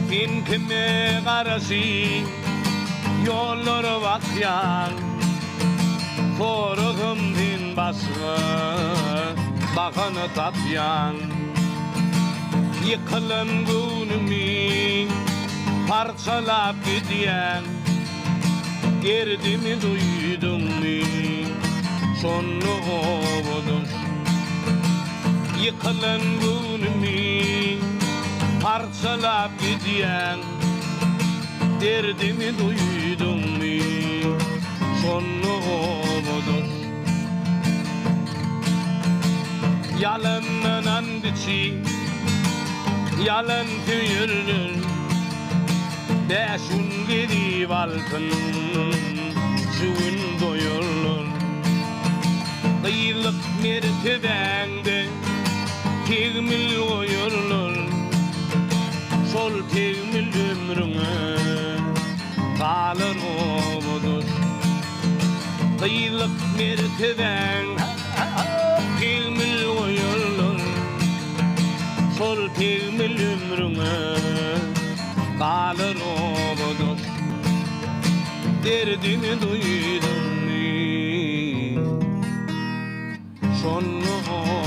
Sen kime garaşyp ýollara bakýaň? Sorasam sen başga bahana tapýaň. Ýykylan göwnümi parçalap gidýäň. Derdimi duýduňmy şonda owadan? Ýykylan göwnümi parçalap gidýäň, Derdimi duýduňmy şonda owadan? Ýalandan and içip, ýalan söýerler, Bäş gün gezip altyn şu gün doýarlar. Gyzlyk mertebäňde tegmil goýarlar, Şol tegmil ömrüňe galar obadaş. Gyzlyk mertebäň tegmil goýarlar, Şol tegmil ömrüňe galar obadaş. Derdimi duýduňmy şonda?